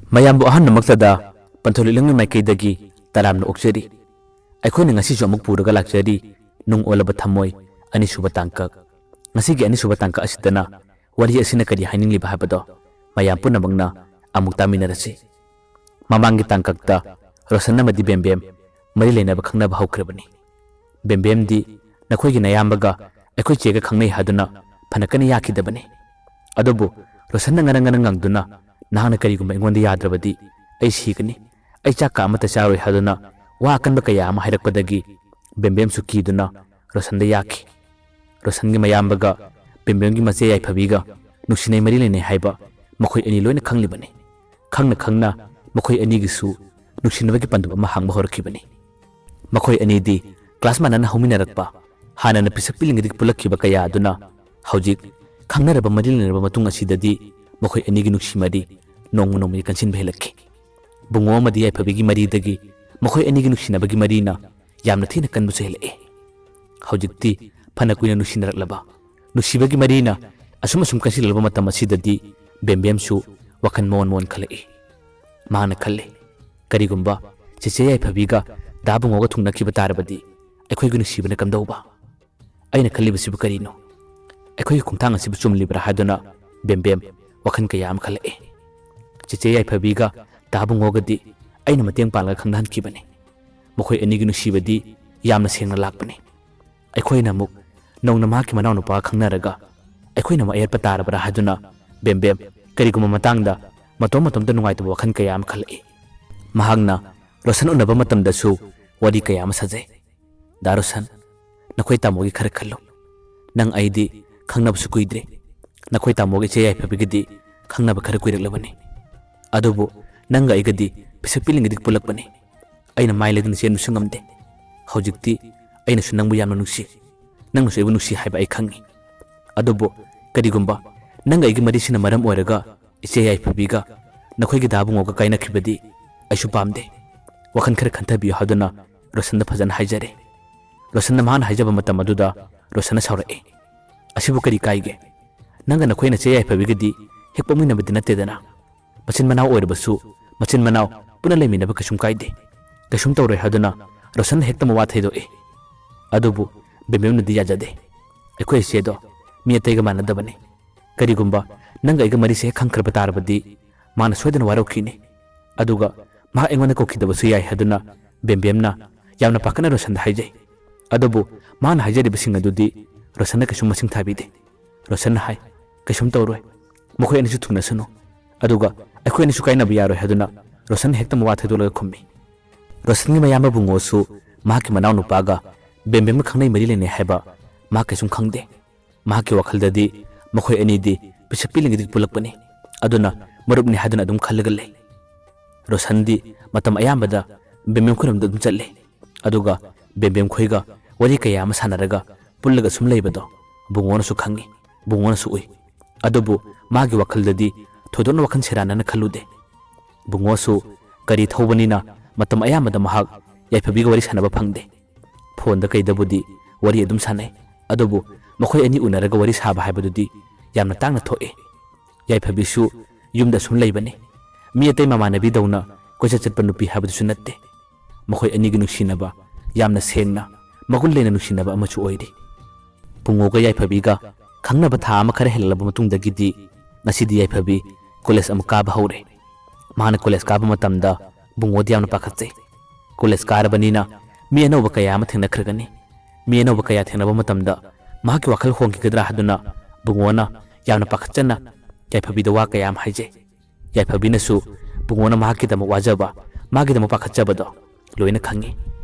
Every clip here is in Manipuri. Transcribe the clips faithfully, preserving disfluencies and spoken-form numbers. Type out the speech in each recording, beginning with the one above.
ꯃꯌꯥꯝꯕꯨ ꯑꯍꯥꯟꯕꯃꯛꯇꯗ ꯄꯟꯊꯣꯏ ꯂꯤꯛꯂꯝꯒꯤ ꯃꯥꯏꯀꯩꯗꯒꯤ ꯇꯔꯥꯝꯅ ꯑꯣꯛꯆꯔꯤ꯫ ꯑꯩꯈꯣꯏꯅ ꯉꯁꯤꯁꯨ ꯑꯃꯨꯛ ꯄꯨꯔꯒ ꯂꯥꯛꯆꯔꯤ, ꯅꯨꯡ ꯑꯣꯜꯂꯕ ꯊꯝꯃꯣꯏ, ꯑꯅꯤꯁꯨꯕ ꯇꯥꯡꯀꯛ꯫ ꯉꯁꯤꯒꯤ ꯑꯅꯤꯁꯨꯕ ꯇꯥꯡꯀꯛ ꯑꯁꯤꯗꯅ ꯋꯥꯔꯤ ꯑꯁꯤꯅ ꯀꯔꯤ ꯍꯥꯏꯅꯤꯡꯂꯤꯕ ꯍꯥꯏꯕꯗꯣ ꯃꯌꯥꯝ ꯄꯨꯝꯅꯃꯛꯅ ꯑꯃꯨꯛ ꯇꯥꯃꯤꯟꯅꯔꯁꯤ꯫ ꯃꯃꯥꯡꯒꯤ ꯇꯥꯡꯀꯛꯇ ꯔꯣꯁꯟ ꯑꯃꯗꯤ ꯕꯦꯝꯕꯦꯝ ꯃꯔꯤ ꯂꯩꯅꯕ ꯈꯪꯅꯕ ꯍꯧꯈ꯭ꯔꯕꯅꯤ꯫ ꯕꯦꯝꯕꯦꯝꯗꯤ ꯅꯈꯣꯏꯒꯤ ꯅꯌꯥꯝꯕꯒ ꯑꯩꯈꯣꯏ ꯆꯦꯒ ꯈꯪꯅꯩ ꯍꯥꯏꯗꯨꯅ ꯐꯅ ꯀꯟꯅ ꯌꯥꯈꯤꯗꯕꯅꯤ꯫ ꯑꯗꯨꯕꯨ ꯔꯣꯁꯟꯅ ꯉꯔꯪ ꯉꯔꯪ ꯉꯪꯗꯨꯅ, "ꯅꯍꯥꯛꯅ ꯀꯔꯤꯒꯨꯝꯕ ꯑꯩꯉꯣꯟꯗ ꯌꯥꯗ꯭ꯔꯕꯗꯤ ꯑꯩ ꯁꯤꯒꯅꯤ, ꯑꯩ ꯆꯥꯛꯀ ꯑꯃꯠꯇ ꯆꯥꯔꯣꯏ" ꯍꯥꯏꯗꯨꯅ ꯋꯥ ꯑꯀꯟꯕ ꯀꯌꯥ ꯑꯃ ꯍꯥꯏꯔꯛꯄꯗꯒꯤ ꯕꯦꯝꯕꯦꯝꯁꯨ ꯀꯤꯗꯨꯅ ꯔꯣꯁꯟꯗ ꯌꯥꯈꯤ꯫ ꯔꯣꯁꯟꯒꯤ ꯃꯌꯥꯝꯕꯒ ꯕꯦꯝꯕꯦꯝꯒꯤ ꯃꯆꯦ ꯌꯥꯏꯐꯕꯤꯒ ꯅꯨꯡꯁꯤꯅꯩ, ꯃꯔꯤ ꯂꯩꯅꯩ ꯍꯥꯏꯕ ꯃꯈꯣꯏ ꯑꯅꯤ ꯂꯣꯏꯅ ꯈꯪꯂꯤꯕꯅꯤ꯫ ꯈꯪꯅ ꯈꯪꯅ ꯃꯈꯣꯏ ꯑꯅꯤꯒꯤꯁꯨ ꯅꯨꯡꯁꯤꯅꯕꯒꯤ ꯄꯟꯗꯨꯞ ꯑꯃ ꯍꯥꯡꯕ ꯍꯧꯔꯛꯈꯤꯕꯅꯤ꯫ ꯃꯈꯣꯏ ꯑꯅꯤꯗꯤ ꯀ꯭ꯂꯥꯁ ꯃꯥꯟꯅꯅ ꯍꯧꯃꯤꯟꯅꯔꯛꯄ, ꯍꯥꯟꯅꯅ ꯄꯤꯁꯛ ꯄꯤꯛꯂꯤꯉꯩꯗꯒꯤ ꯄꯨꯜꯂꯛꯈꯤꯕ ꯀꯌꯥ ꯑꯗꯨꯅ ꯍꯧꯖꯤꯛ ꯈꯪꯅꯔꯕ, ꯃꯔꯤ ꯂꯩꯅꯔꯕ ꯃꯇꯨꯡ ꯑꯁꯤꯗꯗꯤ ꯃꯈꯣꯏ ꯑꯅꯤꯒꯤ ꯅꯨꯡꯁꯤ ꯃꯔꯤ ꯅꯣꯡꯃ ꯅꯣꯡꯃꯒꯤ ꯀꯟꯁꯤꯟꯕ ꯍꯦꯜꯂꯛꯈꯤ꯫ ꯕꯨꯡꯉꯣ ꯑꯃꯗꯤ ꯌꯥꯏꯐꯕꯤꯒꯤ ꯃꯔꯤꯗꯒꯤ ꯃꯈꯣꯏ ꯑꯅꯤꯒꯤ ꯅꯨꯡꯁꯤꯅꯕꯒꯤ ꯃꯔꯤꯅ ꯌꯥꯝꯅ ꯊꯤꯅ ꯀꯟꯕꯁꯨ ꯍꯦꯜꯂꯛꯏ꯫ ꯍꯧꯖꯤꯛꯇꯤ ꯐꯅ ꯀꯨꯏꯅ ꯅꯨꯡꯁꯤꯅꯔꯛꯂꯕ ꯅꯨꯡꯁꯤꯕꯒꯤ ꯃꯔꯤꯅ ꯑꯁꯨꯝ ꯑꯁꯨꯝ ꯀꯟꯁꯤꯜꯂꯛꯂꯕ ꯃꯇꯝ ꯑꯁꯤꯗꯗꯤ ꯕꯦꯝꯕꯦꯝꯁꯨ ꯋꯥꯈꯜ ꯃꯑꯣꯟ ꯃꯑꯣꯟ ꯈꯜꯂꯛꯏ꯫ ꯃꯍꯥꯛꯅ ꯈꯜꯂꯤ, "ꯀꯔꯤꯒꯨꯝꯕ ꯆꯦꯆꯦ ꯌꯥꯏꯐꯕꯤꯒ ꯗꯥ ꯕꯨꯡꯉꯣꯒ ꯊꯨꯡꯅꯈꯤꯕ ꯇꯥꯔꯕꯗꯤ ꯑꯩꯈꯣꯏꯒꯤ ꯅꯨꯡꯁꯤꯕꯅ ꯀꯝꯗꯧꯕ? ꯑꯩꯅ ꯈꯜꯂꯤꯕꯁꯤꯕꯨ ꯀꯔꯤꯅꯣ? ꯑꯩꯈꯣꯏꯒꯤ ꯈꯣꯡꯊꯥꯡ ꯑꯁꯤꯕꯨ ꯆꯨꯝꯂꯤꯕ꯭ꯔꯥ?" ꯍꯥꯏꯗꯨꯅ ꯕꯦꯝꯕꯦꯝ ꯋꯥꯈꯜ ꯀꯌꯥ ꯑꯃ ꯈꯜꯂꯛꯏ꯫ ꯆꯦꯆꯦ ꯌꯥꯏꯐꯕꯤꯒ ꯗꯥ ꯕꯨꯡꯉꯣꯒꯗꯤ ꯑꯩꯅ ꯃꯇꯦꯡ ꯄꯥꯡꯂꯒ ꯈꯪꯅꯍꯟꯈꯤꯕꯅꯤ꯫ ꯃꯈꯣꯏ ꯑꯅꯤꯒꯤ ꯅꯨꯡꯁꯤꯕꯗꯤ ꯌꯥꯝꯅ ꯁꯦꯡꯅ ꯂꯥꯛꯄꯅꯤ꯫ ꯑꯩꯈꯣꯏꯅ ꯑꯃꯨꯛ ꯅꯧꯅ ꯃꯍꯥꯛꯀꯤ ꯃꯅꯥꯎꯅꯨꯄꯥ ꯈꯪꯅꯔꯒ ꯑꯩꯈꯣꯏꯅ ꯑꯃꯨꯛ ꯑꯌꯦꯠꯄ ꯇꯥꯔꯕ꯭ꯔꯥ ꯍꯥꯏꯗꯨꯅ ꯕꯦꯝꯕꯦꯝ ꯀꯔꯤꯒꯨꯝꯕ ꯃꯇꯥꯡꯗ ꯃꯇꯣꯝ ꯃꯇꯣꯝꯇ ꯅꯨꯡꯉꯥꯏꯇꯕ ꯋꯥꯈꯜ ꯀꯌꯥ ꯑꯃ ꯈꯜꯂꯛꯏ꯫ ꯃꯍꯥꯛꯅ ꯔꯣꯁꯟ ꯎꯅꯕ ꯃꯇꯝꯗꯁꯨ ꯋꯥꯔꯤ ꯀꯌꯥ ꯑꯃ ꯁꯥꯖꯩ꯫ "ꯗꯥ ꯔꯣꯁꯟ, ꯅꯈꯣꯏ ꯇꯥꯃꯣꯒꯤ ꯈꯔ ꯈꯜꯂꯨ꯫ ꯅꯪ ꯑꯩꯗꯤ ꯈꯪꯅꯕꯁꯨ ꯀꯨꯏꯗ꯭ꯔꯤ꯫ ꯅꯈꯣꯏ ꯇꯥꯃꯣꯒ ꯏꯆꯦ ꯌꯥꯏꯐꯕꯤꯒꯗꯤ ꯈꯪꯅꯕ ꯈꯔ ꯀꯨꯏꯔꯛꯂꯕꯅꯤ꯫ ꯑꯗꯨꯕꯨ ꯅꯪꯒ ꯑꯩꯒꯗꯤ ꯄꯤꯁꯛ ꯄꯤꯛꯂꯤꯉꯩꯗꯒꯤ ꯄꯨꯜꯂꯛꯄꯅꯤ꯫ ꯑꯩꯅ ꯃꯥꯏ ꯂꯩꯗꯨꯅ ꯆꯦꯟꯕꯁꯨ ꯉꯝꯗꯦ꯫ ꯍꯧꯖꯤꯛꯇꯤ ꯑꯩꯅꯁꯨ ꯅꯪꯕꯨ ꯌꯥꯝꯅ ꯅꯨꯡꯁꯤ, ꯅꯪꯅꯁꯨ ꯑꯩꯕꯨ ꯅꯨꯡꯁꯤ ꯍꯥꯏꯕ ꯑꯩ ꯈꯪꯏ꯫ ꯑꯗꯨꯕꯨ ꯀꯔꯤꯒꯨꯝꯕ ꯅꯪꯒ ꯑꯩꯒꯤ ꯃꯔꯤꯁꯤꯅ ꯃꯔꯝ ꯑꯣꯏꯔꯒ ꯏꯆꯦ ꯌꯥꯏꯐꯕꯤꯒ ꯅꯈꯣꯏꯒꯤ ꯗꯥ ꯕꯨꯡꯉꯣꯒ ꯀꯥꯏꯅꯈꯤꯕꯗꯤ ꯑꯩꯁꯨ ꯄꯥꯝꯗꯦ꯫ ꯋꯥꯈꯜ ꯈꯔ ꯈꯟꯊꯕꯤꯌꯨ" ꯍꯥꯏꯗꯨꯅ ꯔꯣꯁꯟꯗ ꯐꯖꯅ ꯍꯥꯏꯖꯔꯦ꯫ ꯔꯣꯁꯟꯅ ꯃꯍꯥꯛꯅ ꯍꯥꯏꯖꯕ ꯃꯇꯝ ꯑꯗꯨꯗ ꯔꯣꯁꯟꯅ ꯁꯥꯎꯔꯛꯏ, "ꯑꯁꯤꯕꯨ ꯀꯔꯤ ꯀꯥꯏꯒꯦ? ꯅꯪꯒ ꯅꯈꯣꯏ ꯅꯆꯦ ꯌꯥꯏꯐꯕꯤꯒꯗꯤ ꯍꯦꯛ ꯄꯣꯛꯃꯤꯟꯅꯕꯗꯤ ꯅꯠꯇꯦꯗꯅ꯫ ꯃꯆꯤꯟ ꯃꯅꯥꯎ ꯑꯣꯏꯔꯕꯁꯨ ꯃꯆꯤꯟ ꯃꯅꯥꯎ ꯄꯨꯟꯅ ꯂꯩꯃꯤꯟꯅꯕ ꯀꯩꯁꯨꯝ ꯀꯥꯏꯗꯦ, ꯀꯩꯁꯨꯝ ꯇꯧꯔꯣꯏ ꯍꯥꯏꯗꯨꯅ ꯔꯣꯁꯟꯅ ꯍꯦꯛꯇ ꯃꯋꯥ ꯊꯩꯗꯣꯛꯏ꯫ ꯑꯗꯨꯕꯨ ꯕꯦꯝꯕꯦꯝꯅꯗꯤ ꯌꯥꯖꯗꯦ꯫ "ꯑꯩꯈꯣꯏ ꯏꯆꯦꯗꯣ ꯃꯤ ꯑꯇꯩꯒ ꯃꯥꯟꯅꯗꯕꯅꯤ꯫ ꯀꯔꯤꯒꯨꯝꯕ ꯅꯪꯒ ꯑꯩꯒ ꯃꯔꯤꯁꯦ ꯍꯦꯛ ꯈꯪꯈ꯭ꯔꯕ ꯇꯥꯔꯕꯗꯤ ꯃꯥꯅ ꯁꯣꯏꯗꯅ ꯋꯥꯔꯧꯈꯤꯅꯤ꯫ ꯑꯗꯨꯒ ꯃꯍꯥꯛ ꯑꯩꯉꯣꯟꯗ ꯀꯧꯈꯤꯗꯕꯁꯨ ꯌꯥꯏ" ꯍꯥꯏꯗꯨꯅ ꯕꯦꯝꯕꯦꯝꯅ ꯌꯥꯝꯅ ꯄꯥꯈꯠꯅ ꯔꯣꯁꯟꯗ ꯍꯥꯏꯖꯩ꯫ ꯑꯗꯨꯕꯨ ꯃꯍꯥꯛꯅ ꯍꯥꯏꯖꯔꯤꯕꯁꯤꯡ ꯑꯗꯨꯗꯤ ꯔꯣꯁꯟꯅ ꯀꯩꯁꯨꯝ ꯃꯁꯤꯡ ꯊꯥꯕꯤꯗꯦ꯫ ꯔꯣꯁꯟꯅ ꯍꯥꯏ, "ꯀꯩꯁꯨꯝ ꯇꯧꯔꯣꯏ, ꯃꯈꯣꯏ ꯑꯅꯤꯁꯨ ꯊꯨꯡꯅꯁꯅꯨ, ꯑꯗꯨꯒ ꯑꯩꯈꯣꯏ ꯑꯅꯤꯁꯨ ꯀꯥꯏꯅꯕ ꯌꯥꯔꯣꯏ" ꯍꯥꯏꯗꯨꯅ ꯔꯣꯁꯟꯅ ꯍꯦꯛꯇ ꯃꯋꯥ ꯊꯩꯗꯣꯛꯂꯒ ꯈꯨꯝꯃꯤ꯫ ꯔꯣꯁꯟꯒꯤ ꯃꯌꯥꯝꯕ ꯕꯨꯡꯉꯣꯁꯨ ꯃꯍꯥꯛꯀꯤ ꯃꯅꯥꯎꯅꯨꯄꯥꯒ ꯕꯦꯝꯕꯦꯝꯒ ꯈꯪꯅꯩ ꯃꯔꯤ ꯂꯩꯅꯩ ꯍꯥꯏꯕ ꯃꯍꯥꯛ ꯀꯩꯁꯨꯝ ꯈꯪꯗꯦ꯫ ꯃꯍꯥꯛꯀꯤ ꯋꯥꯈꯜꯗꯗꯤ ꯃꯈꯣꯏ ꯑꯅꯤꯗꯤ ꯄꯤꯁꯛ ꯄꯤꯛꯂꯤꯉꯩꯗꯒꯤ ꯄꯨꯜꯂꯛꯄꯅꯤ, ꯑꯗꯨꯅ ꯃꯔꯨꯞꯅꯤ ꯍꯥꯏꯗꯨꯅ ꯑꯗꯨꯝ ꯈꯜꯂꯒ ꯂꯩ꯫ ꯔꯣꯁꯟꯗꯤ ꯃꯇꯝ ꯑꯌꯥꯝꯕꯗ ꯕꯦꯝꯕꯦꯝ ꯈꯣꯏꯔꯣꯝꯗ ꯑꯗꯨꯝ ꯆꯠꯂꯤ꯫ ꯑꯗꯨꯒ ꯕꯦꯝꯕꯦꯝ ꯈꯣꯏꯒ ꯋꯥꯔꯤ ꯀꯌꯥ ꯑꯃ ꯁꯥꯟꯅꯔꯒ ꯄꯨꯜꯂꯒ ꯁꯨꯝ ꯂꯩꯕꯗꯣ ꯕꯨꯡꯉꯣꯅꯁꯨ ꯈꯪꯏ, ꯕꯨꯡꯉꯣꯅꯁꯨ ꯎꯏ꯫ ꯑꯗꯨꯕꯨ ꯃꯥꯒꯤ ꯋꯥꯈꯜꯗꯗꯤ ꯊꯣꯏꯗꯣꯛꯅ ꯋꯥꯈꯜ ꯁꯦꯔꯥꯟꯅꯅ ꯈꯜꯂꯨꯗꯦ꯫ ꯕꯨꯡꯉꯣꯁꯨ ꯒꯥꯔꯤ ꯊꯧꯕꯅꯤꯅ ꯃꯇꯝ ꯑꯌꯥꯝꯕꯗ ꯃꯍꯥꯛ ꯌꯥꯏꯐꯕꯤꯒ ꯋꯥꯔꯤ ꯁꯥꯟꯅꯕ ꯐꯪꯗꯦ꯫ ꯐꯣꯟꯗ ꯀꯩꯗꯕꯨꯗꯤ ꯋꯥꯔꯤ ꯑꯗꯨꯝ ꯁꯥꯟꯅꯩ, ꯑꯗꯨꯕꯨ ꯃꯈꯣꯏ ꯑꯅꯤ ꯎꯅꯔꯒ ꯋꯥꯔꯤ ꯁꯥꯕ ꯍꯥꯏꯕꯗꯨꯗꯤ ꯌꯥꯝꯅ ꯇꯥꯡꯅ ꯊꯣꯛꯏ꯫ ꯌꯥꯏꯐꯕꯤꯁꯨ ꯌꯨꯝꯗ ꯁꯨꯝ ꯂꯩꯕꯅꯤ꯫ ꯃꯤ ꯑꯇꯩ ꯃꯃꯥꯟꯅꯕꯤꯗꯧꯅ ꯀꯣꯏꯆꯠ ꯆꯠꯄ ꯅꯨꯄꯤ ꯍꯥꯏꯕꯗꯨꯁꯨ ꯅꯠꯇꯦ꯫ ꯃꯈꯣꯏ ꯑꯅꯤꯒꯤ ꯅꯨꯡꯁꯤꯅꯕ ꯌꯥꯝꯅ ꯁꯦꯡꯅ, ꯃꯒꯨꯟ ꯂꯩꯅ ꯅꯨꯡꯁꯤꯅꯕ ꯑꯃꯁꯨ ꯑꯣꯏꯔꯤ꯫ ꯕꯨꯡꯉꯣꯒ ꯌꯥꯏꯐꯕꯤꯒ ꯈꯪꯅꯕ ꯊꯥ ꯑꯃ ꯈꯔ ꯍꯦꯜꯂꯛꯂꯕ ꯃꯇꯨꯡꯗꯒꯤꯗꯤ ꯉꯁꯤꯗꯤ ꯌꯥꯏꯐꯕꯤ ꯀꯣꯂꯦꯖ ꯑꯃꯨꯛ ꯀꯥꯕ ꯍꯧꯔꯦ꯫ ꯃꯥꯅ ꯀꯣꯂꯦꯖ ꯀꯥꯕ ꯃꯇꯝꯗ ꯕꯨꯡꯉꯣꯗꯤ ꯌꯥꯝꯅ ꯄꯥꯈꯠꯆꯩ꯫ ꯀꯣꯂꯦꯖ ꯀꯥꯔꯕꯅꯤꯅ ꯃꯤ ꯑꯅꯧꯕ ꯀꯌꯥ ꯑꯃ ꯊꯦꯡꯅꯈ꯭ꯔꯒꯅꯤ꯫ ꯃꯤ ꯑꯅꯧꯕ ꯀꯌꯥ ꯊꯦꯡꯅꯕ ꯃꯇꯝꯗ ꯃꯍꯥꯛꯀꯤ ꯋꯥꯈꯜ ꯍꯣꯡꯈꯤꯒꯗ꯭ꯔꯥ ꯍꯥꯏꯗꯨꯅ ꯕꯨꯡꯉꯣꯅ ꯌꯥꯝꯅ ꯄꯥꯈꯠꯆꯅ ꯌꯥꯏꯐꯕꯤꯗ ꯋꯥ ꯀꯌꯥ ꯑꯃ ꯍꯥꯏꯖꯩ꯫ ꯌꯥꯏꯐꯕꯤꯅꯁꯨ ꯕꯨꯡꯉꯣꯅ ꯃꯍꯥꯛꯀꯤꯗꯃꯛ ꯋꯥꯖꯕ, ꯃꯥꯒꯤꯗꯃꯛ ꯄꯥꯈꯠꯆꯕꯗꯣ ꯂꯣꯏꯅ ꯈꯪꯏ꯫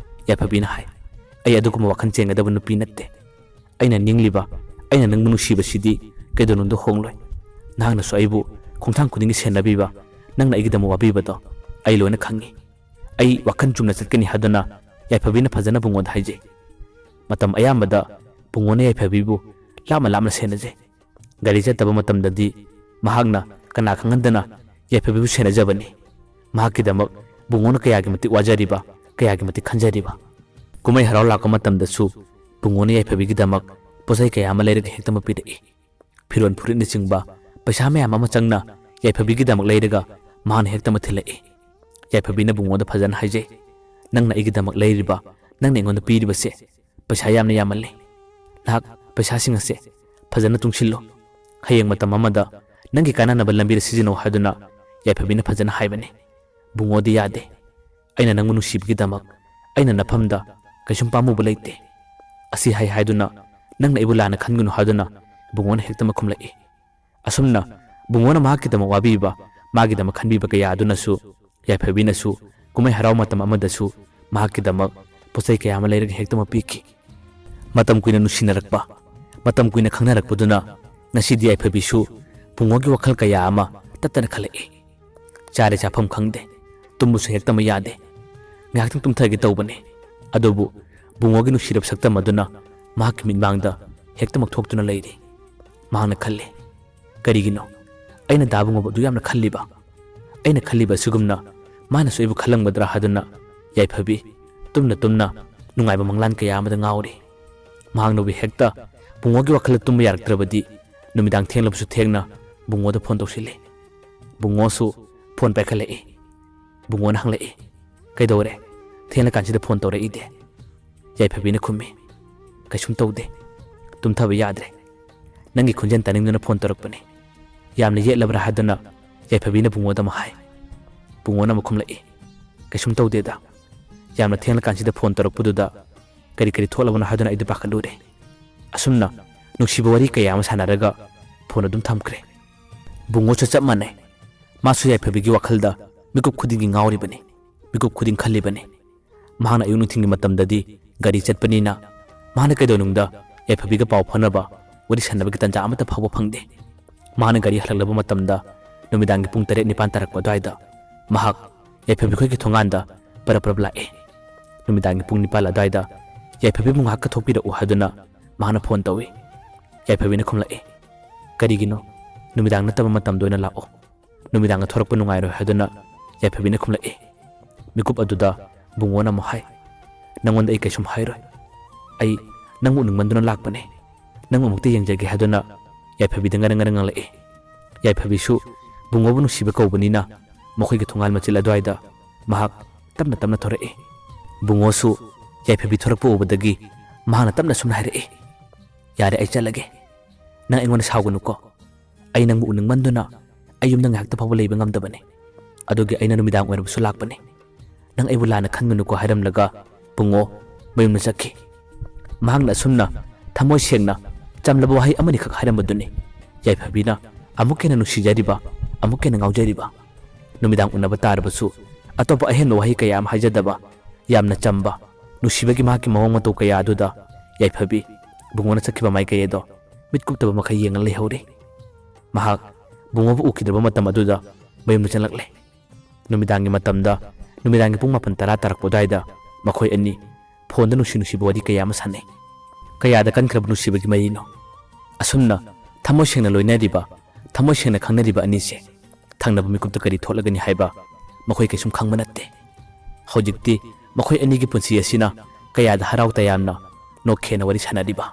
ꯌꯥꯏꯐꯕꯤꯅ ꯍꯥꯏ, "ꯑꯩ ꯑꯗꯨꯒꯨꯝꯕ ꯋꯥꯈꯜ ꯆꯦꯟꯒꯗꯕ ꯅꯨꯄꯤ ꯅꯠꯇꯦ꯫ ꯑꯩꯅ ꯅꯤꯡꯂꯤꯕ, ꯑꯩꯅ ꯅꯪꯕꯨ ꯅꯨꯡꯁꯤꯕꯁꯤꯗꯤ ꯀꯩꯗꯧꯅꯨꯡꯗ ꯍꯣꯡꯂꯣꯏ꯫ ꯅꯍꯥꯛꯅꯁꯨ ꯑꯩꯕꯨ ꯈꯣꯡꯊꯥꯡ ꯈꯨꯗꯤꯡꯒꯤ ꯁꯦꯟꯅꯕꯤꯕ, ꯅꯪꯅ ꯑꯩꯒꯤꯗꯃꯛ ꯋꯥꯕꯤꯕꯗꯣ ꯑꯩ ꯂꯣꯏꯅ ꯈꯪꯏ꯫ ꯑꯩ ꯋꯥꯈꯜ ꯆꯨꯝꯅ ꯆꯠꯀꯅꯤ" ꯍꯥꯏꯗꯨꯅ ꯌꯥꯏꯐꯕꯤꯅ ꯐꯖꯅ ꯕꯨꯡꯉꯣꯗ ꯍꯥꯏꯖꯩ꯫ ꯃꯇꯝ ꯑꯌꯥꯝꯕꯗ ꯕꯨꯡꯉꯣꯅ ꯌꯥꯏꯐꯕꯤꯕꯨ ꯂꯥꯞꯅ ꯂꯥꯞꯅ ꯁꯦꯟꯅꯖꯩ꯫ ꯒꯥꯔꯤ ꯆꯠꯇꯕ ꯃꯇꯝꯗꯗꯤ ꯃꯍꯥꯛꯅ ꯀꯅꯥ ꯈꯪꯍꯟꯗꯅ ꯌꯥꯏꯐꯕꯤꯕꯨ ꯁꯦꯟꯅꯖꯕꯅꯤ꯫ ꯃꯍꯥꯛꯀꯤꯗꯃꯛ ꯕꯨꯡꯉꯣꯅ ꯀꯌꯥꯒꯤ ꯃꯇꯤꯛ ꯋꯥꯖꯔꯤꯕ, ꯀꯌꯥꯒꯤ ꯃꯇꯤꯛ ꯈꯟꯖꯔꯤꯕ꯫ ꯀꯨꯝꯍꯩ ꯍꯔꯥꯎ ꯂꯥꯛꯄ ꯃꯇꯝꯗꯁꯨ ꯕꯨꯡꯉꯣꯅ ꯌꯥꯏꯐꯕꯤꯒꯤꯗꯃꯛ ꯄꯣꯠꯆꯩ ꯀꯌꯥ ꯑꯃ ꯂꯩꯔꯒ ꯍꯦꯛꯇꯃꯛ ꯄꯤꯔꯛꯏ꯫ ꯐꯤꯔꯣꯜ ꯐꯨꯔꯤꯠꯅꯆꯤꯡꯕ ꯄꯩꯁꯥ ꯃꯌꯥꯝ ꯑꯃ ꯆꯪꯅ ꯌꯥꯏꯐꯕꯤꯒꯤꯗꯃꯛ ꯂꯩꯔꯒ ꯃꯍꯥꯛꯅ ꯍꯦꯛꯇꯃꯛ ꯊꯤꯜꯂꯛꯏ꯫ ꯌꯥꯏꯐꯕꯤꯅ ꯕꯨꯡꯉꯣꯗ ꯐꯖꯅ ꯍꯥꯏꯖꯩ, "ꯅꯪꯅ ꯑꯩꯒꯤꯗꯃꯛ ꯂꯩꯔꯤꯕ, ꯅꯪꯅ ꯑꯩꯉꯣꯟꯗ ꯄꯤꯔꯤꯕꯁꯦ ꯄꯩꯁꯥ ꯌꯥꯝꯅ ꯌꯥꯝꯃꯜꯂꯤ꯫ ꯅꯍꯥꯛ ꯄꯩꯁꯥꯁꯤꯡ ꯑꯁꯦ ꯐꯖꯅ ꯇꯨꯡꯁꯤꯜꯂꯨ꯫ ꯍꯌꯦꯡ ꯃꯇꯝ ꯑꯃꯗ ꯅꯪꯒꯤ ꯀꯥꯟꯅꯅꯕ ꯂꯝꯕꯤꯗ ꯁꯤꯖꯤꯟꯅꯧ" ꯍꯥꯏꯗꯨꯅ ꯌꯥꯏꯐꯕꯤꯅ ꯐꯖꯅ ꯍꯥꯏꯕꯅꯤ꯫ ꯕꯨꯡꯉꯣꯗꯤ ꯌꯥꯗꯦ꯫ "ꯑꯩꯅ ꯅꯪꯕꯨ ꯅꯨꯡꯁꯤꯕꯒꯤꯗꯃꯛ ꯑꯩꯅ ꯅꯐꯝꯗ ꯀꯩꯁꯨꯝ ꯄꯥꯝꯃꯨꯕ ꯂꯩꯇꯦ꯫ ꯑꯁꯤ ꯍꯥꯏ ꯍꯥꯏꯗꯨꯅ ꯅꯪꯅ ꯑꯩꯕꯨ ꯂꯥꯟꯅ ꯈꯟꯒꯅꯨ" ꯍꯥꯏꯗꯨꯅ ꯕꯨꯡꯉꯣꯅ ꯍꯦꯛꯇꯃꯛ ꯈꯨꯝꯂꯛꯏ꯫ ꯑꯁꯨꯝꯅ ꯕꯨꯡꯉꯣꯅ ꯃꯍꯥꯛꯀꯤꯗꯃꯛ ꯋꯥꯕꯤꯕ, ꯃꯥꯒꯤꯗꯃꯛ ꯈꯟꯕꯤꯕ ꯀꯌꯥ ꯑꯗꯨꯅꯁꯨ ꯌꯥꯏꯐꯕꯤꯅꯁꯨ ꯀꯨꯝꯍꯩ ꯍꯔꯥꯎ ꯃꯇꯝ ꯑꯃꯗꯁꯨ ꯃꯍꯥꯛꯀꯤꯗꯃꯛ ꯄꯣꯠꯆꯩ ꯀꯌꯥ ꯑꯃ ꯂꯩꯔꯒ ꯍꯦꯛꯇꯃꯛ ꯄꯤꯈꯤ꯫ ꯃꯇꯝ ꯀꯨꯏꯅ ꯅꯨꯡꯁꯤꯅꯔꯛꯄ, ꯃꯇꯝ ꯀꯨꯏꯅ ꯈꯪꯅꯔꯛꯄꯗꯨꯅ ꯉꯁꯤꯗꯤ ꯌꯥꯏꯐꯕꯤꯁꯨ ꯕꯨꯡꯉꯣꯒꯤ ꯋꯥꯈꯜ ꯀꯌꯥ ꯑꯃ ꯇꯠꯇꯅ ꯈꯜꯂꯛꯏ꯫ ꯆꯥꯔꯦ ꯆꯥꯐꯝ ꯈꯪꯗꯦ, ꯇꯨꯝꯕꯁꯨ ꯍꯦꯛꯇꯃꯛ ꯌꯥꯗꯦ꯫ ꯉꯥꯏꯍꯥꯛꯇꯪ ꯇꯨꯝꯊꯒꯦ ꯇꯧꯕꯅꯤ, ꯑꯗꯨꯕꯨ ꯕꯨꯡꯉꯣꯒꯤ ꯅꯨꯡꯁꯤꯔꯕ ꯁꯛꯇꯝ ꯑꯗꯨꯅ ꯃꯍꯥꯛꯀꯤ ꯃꯤꯠꯃꯥꯡꯗ ꯍꯦꯛꯇꯃꯛ ꯊꯣꯛꯇꯨꯅ ꯂꯩꯔꯤ꯫ ꯃꯍꯥꯛꯅ ꯈꯜꯂꯤ, "ꯀꯔꯤꯒꯤꯅꯣ ꯑꯩꯅ ꯗꯥ ꯕꯨꯡꯉꯣꯕꯨ ꯑꯗꯨ ꯌꯥꯝꯅ ꯈꯜꯂꯤꯕ? ꯑꯩꯅ ꯈꯜꯂꯤꯕ ꯑꯁꯤꯒꯨꯝꯅ ꯃꯥꯅꯁꯨ ꯑꯩꯕꯨ ꯈꯜꯂꯝꯒꯗ꯭ꯔꯥ?" ꯍꯥꯏꯗꯨꯅ ꯌꯥꯏꯐꯕꯤ ꯇꯨꯝꯅ ꯇꯨꯝꯅ ꯅꯨꯡꯉꯥꯏꯕ ꯃꯪꯂꯥꯟ ꯀꯌꯥ ꯑꯃꯗ ꯉꯥꯎꯔꯤ꯫ ꯃꯍꯥꯛꯅꯕꯨ ꯍꯦꯛꯇ ꯕꯨꯡꯉꯣꯒꯤ ꯋꯥꯈꯜꯗ ꯇꯨꯝꯕ ꯌꯥꯔꯛꯇ꯭ꯔꯕꯗꯤ ꯅꯨꯃꯤꯗꯥꯡ ꯊꯦꯡꯂꯕꯁꯨ ꯊꯦꯡꯅ ꯕꯨꯡꯉꯣꯗ ꯐꯣꯟ ꯇꯧꯁꯤꯜꯂꯤ꯫ ꯕꯨꯡꯉꯣꯁꯨ ꯐꯣꯟ ꯄꯥꯏꯈꯠꯂꯛꯏ꯫ ꯕꯨꯡꯉꯣꯅ ꯍꯪꯂꯛꯏ, "ꯀꯩꯗꯧꯔꯦ? ꯊꯦꯡꯂꯀꯥꯟꯁꯤꯗ ꯐꯣꯟ ꯇꯧꯔꯛꯏꯗꯤ?" ꯌꯥꯏꯐꯕꯤꯅ ꯈꯨꯝꯃꯤ, "ꯀꯩꯁꯨꯝ ꯇꯧꯗꯦ, ꯇꯨꯝꯊꯕ ꯌꯥꯗ꯭ꯔꯦ꯫ ꯅꯪꯒꯤ ꯈꯣꯟꯖꯦꯜ ꯇꯥꯅꯤꯡꯗꯨꯅ ꯐꯣꯟ ꯇꯧꯔꯛꯄꯅꯤ꯫ ꯌꯥꯝꯅ ꯌꯦꯠꯂꯕ꯭ꯔꯥ?" ꯍꯥꯏꯗꯨꯅ ꯌꯥꯏꯐꯕꯤꯅ ꯕꯨꯡꯉꯣꯗ ꯑꯃꯨꯛ ꯍꯥꯏ꯫ ꯕꯨꯡꯉꯣꯅ ꯑꯃꯨꯛ ꯈꯨꯝꯂꯛꯏ, "ꯀꯩꯁꯨꯝ ꯇꯧꯗꯦꯗ꯫ ꯌꯥꯝꯅ ꯊꯦꯡꯂꯀꯥꯟꯁꯤꯗ ꯐꯣꯟ ꯇꯧꯔꯛꯄꯗꯨꯗ ꯀꯔꯤ ꯀꯔꯤ ꯊꯣꯛꯂꯕꯅꯣ ꯍꯥꯏꯗꯨꯅ ꯑꯩꯗꯤ ꯄꯥꯈꯠꯂꯨꯔꯦ꯫" ꯑꯁꯨꯝꯅ ꯅꯨꯡꯁꯤꯕ ꯋꯥꯔꯤ ꯀꯌꯥ ꯑꯃ ꯁꯥꯟꯅꯔꯒ ꯐꯣꯟ ꯑꯗꯨꯝ ꯊꯝꯈ꯭ꯔꯦ꯫ ꯕꯨꯡꯉꯣꯁꯨ ꯆꯞ ꯃꯥꯟꯅꯩ꯫ ꯃꯥꯁꯨ ꯌꯥꯏꯐꯕꯤꯒꯤ ꯋꯥꯈꯜꯗ ꯃꯤꯀꯨꯞ ꯈꯨꯗꯤꯡꯒꯤ ꯉꯥꯎꯔꯤꯕꯅꯤ, ꯃꯤꯀꯨꯞ ꯈꯨꯗꯤꯡ ꯈꯜꯂꯤꯕꯅꯤ꯫ ꯃꯍꯥꯛꯅ ꯑꯌꯨꯛ ꯅꯨꯡꯊꯤꯜꯒꯤ ꯃꯇꯝꯗꯗꯤ ꯒꯥꯔꯤ ꯆꯠꯄꯅꯤꯅ ꯃꯍꯥꯛꯅ ꯀꯩꯗꯧꯅꯨꯡꯗ ꯌꯥꯏꯐꯕꯤꯒ ꯄꯥꯎ ꯐꯥꯎꯅꯕ, ꯋꯥꯔꯤ ꯁꯥꯟꯅꯕꯒꯤ ꯇꯥꯟꯖꯥ ꯑꯃꯠꯇ ꯐꯥꯎꯕ ꯐꯪꯗꯦ꯫ ꯃꯍꯥꯛꯅ ꯒꯥꯔꯤ ꯍꯜꯂꯛꯂꯕ ꯃꯇꯝꯗ ꯅꯨꯃꯤꯗꯥꯡꯒꯤ ꯄꯨꯡ ꯇꯔꯦꯠ ꯅꯤꯄꯥꯟ ꯇꯥꯔꯛꯄ ꯑꯗꯨꯋꯥꯏꯗ ꯃꯍꯥꯛ ꯌꯥꯏꯐꯕꯤ ꯈꯣꯏꯒꯤ ꯊꯣꯡꯒꯥꯟꯗ ꯄꯔꯞ ꯄꯔꯞ ꯂꯥꯛꯑꯦ꯫ ꯅꯨꯃꯤꯗꯥꯡꯒꯤ ꯄꯨꯡ ꯅꯤꯄꯥꯟ ꯑꯗꯨꯋꯥꯏꯗ ꯌꯥꯏꯐꯕꯤꯕꯨ ꯉꯥꯏꯍꯥꯛ ꯀꯠꯊꯣꯛꯄꯤꯔꯛꯎ ꯍꯥꯏꯗꯨꯅ ꯃꯍꯥꯛꯅ ꯐꯣꯟ ꯇꯧꯏ꯫ ꯌꯥꯏꯐꯕꯤꯅ ꯈꯨꯝꯂꯛꯏ, "ꯀꯔꯤꯒꯤꯅꯣ? ꯅꯨꯃꯤꯗꯥꯡ ꯅꯠꯇꯕ ꯃꯇꯝꯗ ꯑꯣꯏꯅ ꯂꯥꯛꯑꯣ꯫ ꯅꯨꯃꯤꯗꯥꯡꯗ ꯊꯣꯔꯛꯄ ꯅꯨꯡꯉꯥꯏꯔꯣꯏ" ꯍꯥꯏꯗꯨꯅ ꯌꯥꯏꯐꯕꯤꯅ ꯈꯨꯝꯂꯛꯏ꯫ ꯃꯤꯀꯨꯞ ꯑꯗꯨꯗ ꯕꯨꯡꯉꯣꯅ ꯑꯃꯨꯛ ꯍꯥꯏ, "ꯅꯪꯉꯣꯟꯗ ꯑꯩ ꯀꯩꯁꯨꯝ ꯍꯥꯏꯔꯣꯏ꯫ ꯑꯩ ꯅꯪꯕꯨ ꯎꯅꯤꯡꯃꯟꯗꯨꯅ ꯂꯥꯛꯄꯅꯦ꯫ ꯅꯪꯕꯨ ꯑꯃꯨꯛꯇ ꯌꯦꯡꯖꯒꯦ" ꯍꯥꯏꯗꯨꯅ ꯌꯥꯏꯐꯕꯤꯗ ꯉꯔꯪ ꯉꯔꯪ ꯉꯥꯡꯂꯛꯏ꯫ ꯌꯥꯏꯐꯕꯤꯁꯨ ꯕꯨꯡꯉꯣꯕꯨ ꯅꯨꯡꯁꯤꯕ ꯀꯧꯕꯅꯤꯅ ꯃꯈꯣꯏꯒꯤ ꯊꯣꯡꯒꯥꯜ ꯃꯆꯤꯜ ꯑꯗꯨꯋꯥꯏꯗ ꯃꯍꯥꯛ ꯇꯞꯅ ꯇꯞꯅ ꯊꯣꯔꯛꯏ꯫ ꯕꯨꯡꯉꯣꯁꯨ ꯌꯥꯏꯐꯕꯤ ꯊꯣꯔꯛꯄ ꯎꯕꯗꯒꯤ ꯃꯍꯥꯛꯅ ꯇꯞꯅ ꯁꯨꯝꯅ ꯍꯥꯏꯔꯛꯏ, "ꯌꯥꯔꯦ, ꯑꯩ ꯆꯠꯂꯒꯦ꯫ ꯅꯪ ꯑꯩꯉꯣꯟꯗ ꯁꯥꯎꯒꯅꯨꯀꯣ꯫ ꯑꯩ ꯅꯪꯕꯨ ꯎꯅꯤꯡꯃꯟꯗꯨꯅ ꯑꯩ ꯌꯨꯝꯗ ꯉꯥꯏꯍꯥꯛꯇ ꯐꯥꯎꯕ ꯂꯩꯕ ꯉꯝꯗꯕꯅꯤ꯫ ꯑꯗꯨꯒꯤ ꯑꯩꯅ ꯅꯨꯃꯤꯗꯥꯡ ꯑꯣꯏꯔꯕꯁꯨ ꯂꯥꯛꯄꯅꯤ꯫ ꯅꯪ ꯑꯩꯕꯨ ꯂꯥꯟꯅ ꯈꯟꯒꯅꯨꯀꯣ" ꯍꯥꯏꯔꯝꯂꯒ ꯕꯨꯡꯉꯣ ꯃꯌꯨꯝꯗ ꯆꯠꯈꯤ꯫ ꯃꯍꯥꯛꯅ ꯑꯁꯨꯝꯅ ꯊꯃꯣꯏ ꯁꯦꯡꯅ ꯆꯝꯂꯕ ꯋꯥꯍꯩ ꯑꯃꯅꯤꯈꯛ ꯍꯥꯏꯔꯝꯕꯗꯨꯅꯤ ꯌꯥꯏꯐꯕꯤꯅ ꯑꯃꯨꯛꯀ ꯍꯦꯟꯅ ꯅꯨꯡꯁꯤꯖꯔꯤꯕ, ꯑꯃꯨꯛꯀ ꯍꯦꯟꯅ ꯉꯥꯎꯖꯔꯤꯕ꯫ ꯅꯨꯃꯤꯗꯥꯡ ꯎꯅꯕ ꯇꯥꯔꯕꯁꯨ ꯑꯇꯣꯞꯄ ꯑꯍꯦꯟꯕ ꯋꯥꯍꯩ ꯀꯌꯥ ꯑꯃ ꯍꯥꯏꯖꯗꯕ, ꯌꯥꯝꯅ ꯆꯝꯕ, ꯅꯨꯡꯁꯤꯕꯒꯤ ꯃꯍꯥꯛꯀꯤ ꯃꯑꯣꯡ ꯃꯇꯧ ꯀꯌꯥ ꯑꯗꯨꯗ ꯌꯥꯏꯐꯕꯤ ꯕꯨꯡꯉꯣꯅ ꯆꯠꯈꯤꯕ ꯃꯥꯏꯀꯩ ꯑꯗꯣ ꯃꯤꯠ ꯀꯨꯞꯇꯕ ꯃꯈꯩ ꯌꯦꯡꯉ ꯂꯩꯍꯧꯔꯤ꯫ ꯃꯍꯥꯛ ꯕꯨꯡꯉꯣꯕꯨ ꯎꯈꯤꯗ꯭ꯔꯕ ꯃꯇꯝ ꯑꯗꯨꯗ ꯃꯌꯨꯝꯗ ꯆꯪꯂꯛꯂꯦ꯫ ꯅꯨꯃꯤꯗꯥꯡꯒꯤ ꯃꯇꯝꯗ, ꯅꯨꯃꯤꯗꯥꯡꯒꯤ ꯄꯨꯡ ꯃꯥꯄꯟ ꯇꯔꯥ ꯇꯥꯔꯛꯄ ꯑꯗꯨꯋꯥꯏꯗ ꯃꯈꯣꯏ ꯑꯅꯤ ꯐꯣꯟꯗ ꯅꯨꯡꯁꯤ ꯅꯨꯡꯁꯤꯕ ꯋꯥꯔꯤ ꯀꯌꯥ ꯑꯃ ꯁꯥꯟꯅꯩ꯫ ꯀꯌꯥꯗ ꯀꯟꯈ꯭ꯔꯕ ꯅꯨꯡꯁꯤꯕꯒꯤ ꯃꯔꯤꯅꯣ? ꯑꯁꯨꯝꯅ ꯊꯃꯣꯏ ꯁꯦꯡꯅ ꯂꯣꯏꯅꯔꯤꯕ, ꯊꯃꯣꯏ ꯁꯦꯡꯅ ꯈꯪꯅꯔꯤꯕ ꯑꯅꯤꯁꯦ ꯊꯪꯅꯕ ꯃꯤꯀꯨꯞꯇ ꯀꯔꯤ ꯊꯣꯛꯂꯒꯅꯤ ꯍꯥꯏꯕ ꯃꯈꯣꯏ ꯀꯩꯁꯨꯝ ꯈꯪꯕ ꯅꯠꯇꯦ꯫ ꯍꯧꯖꯤꯛꯇꯤ ꯃꯈꯣꯏ ꯑꯅꯤꯒꯤ ꯄꯨꯟꯁꯤ ꯑꯁꯤꯅ ꯀꯌꯥꯗ ꯍꯔꯥꯎ ꯇꯌꯥꯝꯅ ꯅꯣꯛꯈꯦꯅ ꯋꯥꯔꯤ ꯁꯥꯟꯅꯔꯤꯕ꯫